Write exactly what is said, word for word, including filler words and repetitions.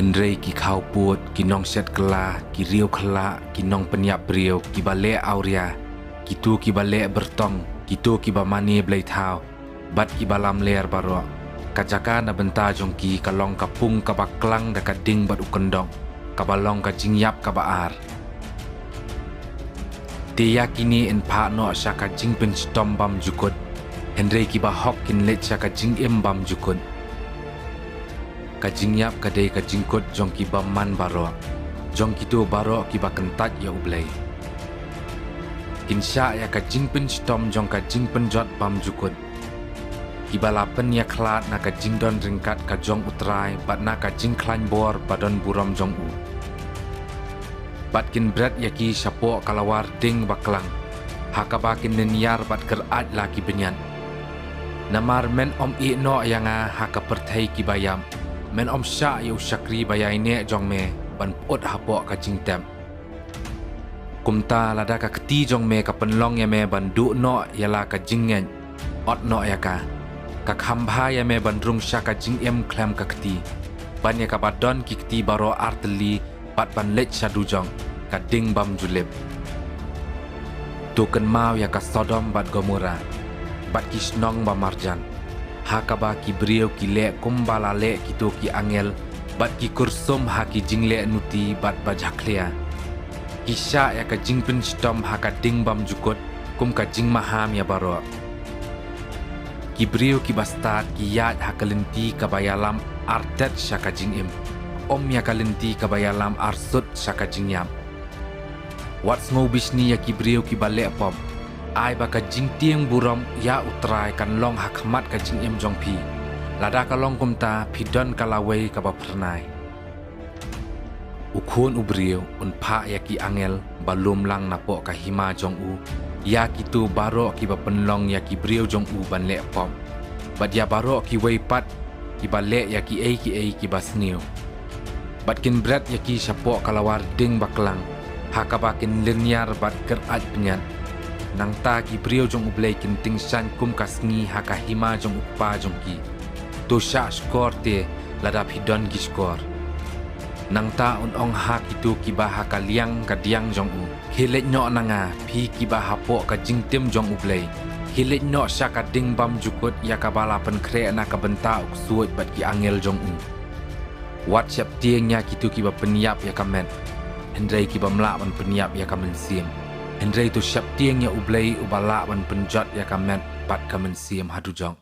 Hynrei ki khawpud, ki nongshet kylla, ki riewkhyllah, ki nongpynïap briew, kiba leh awria, kito kiba leh byrtong, kito kiba mane bleithaw, bad kiba lamler baroh, ka jaka na bynta jong ki ka long ka pung kaba klang da ka ding bad u kyndok, kaba long ka jingïap kaba ar. Te ïa kine yn phah noh sha ka jingpynshitom bymjukut, hynrei kiba hok kin leit sha ka jingim bymjukut. Ka jingïap ka dei ka jingkut jong ki bymman baroh, jong kito baroh kiba kyntait ïa U Blei. Kin shah ïa ka jingpynshitom jong ka jingpynjot bymjukut, kiba la pynïakhlad na ka jingdon ryngkat ka jong U Trai bad na ka jingkhlaiñ bor ba don burom jong u. Bad kin bret ïa ki shapoh ka lawar ding baklang, ha kaba kin lynñiar bad kyrpad la ki bniat. Namar men ym ïeh noh ïa nga ha ka pyrthei kiba ïap, men ym shah ïa u shakri ba ïaineh jong me ban pyut hapoh ka jingtep. Kumta lada ka kti jong me ka pynlong ïa me ban duh noh ïa la ka jingngeit, ot noh ïa ka. Ka kham bha ïa me ban rung sha ka jingim khlem ka kti, ban ïa kaba don ki kti baroh artylli, bad ban leit sha dujok, ka ding bymjulip. To kynmaw ïa ka Sodom bad Gomorrah, bad ki shnong ba marjan, ha kaba ki briew ki leh kumba la leh kito ki angel, bad ki kyrsum ha ki jingleh nuti bad ba jakhlia. Ki shah ïa ka jingpynshitom ha ka ding bymjukut, kum ka jingmaham ïa baroh. Ki briew kiba stad ki ïaid ha ka lynti kaba ïalam artet sha ka jingim, ym ïa ka lynti kaba ïalam arsut sha ka jingïap. Wat sngewbishni ïa ki briew kiba leh pop. Ai ba ka jingtieng burom ïa U Trai kan long ha khmat ka jingim jong phi. Lada ka long kumta, phi don ka lawei kaba phyrnai. U Khun u briew un phah ïa ki angel ba lum lang napoh ka hima jong u ïa kito baroh kiba pynlong ïa ki briew jong u ban leh pop, bad ïa baroh kiwei pat kiba leh ïa kiei kiei kiba sniew. Bad kin bret ïa ki shapoh ka lawar ding baklang, ha kaba kin lynñiar bad kyrpad bniat. Nangta ki briew jong U Blei kin tyngshaiñ kum ka sngi ha ka hima jong U Kpa jong ki. To shah shkor te, lada phi don ki shkor. Nangta un ong ha kito kiba ha ka liang ka diang jong u, khie leit noh na nga, phi kiba hapoh ka jingtim jong U Blei. Khie leit noh sha ka ding bymjukut ïa kaba la pynkhreh na ka bynta u ksuid bad ki angel jong u. Wat sheptieng ïa kito kiba pynïap ïa ka met, hynrei ki bym lah ban pynïap ïa ka mynsiem. Hynrei to sheptieng ïa U Blei uba lah ban pynjot ïa ka met bad ka mynsiem ha dujok.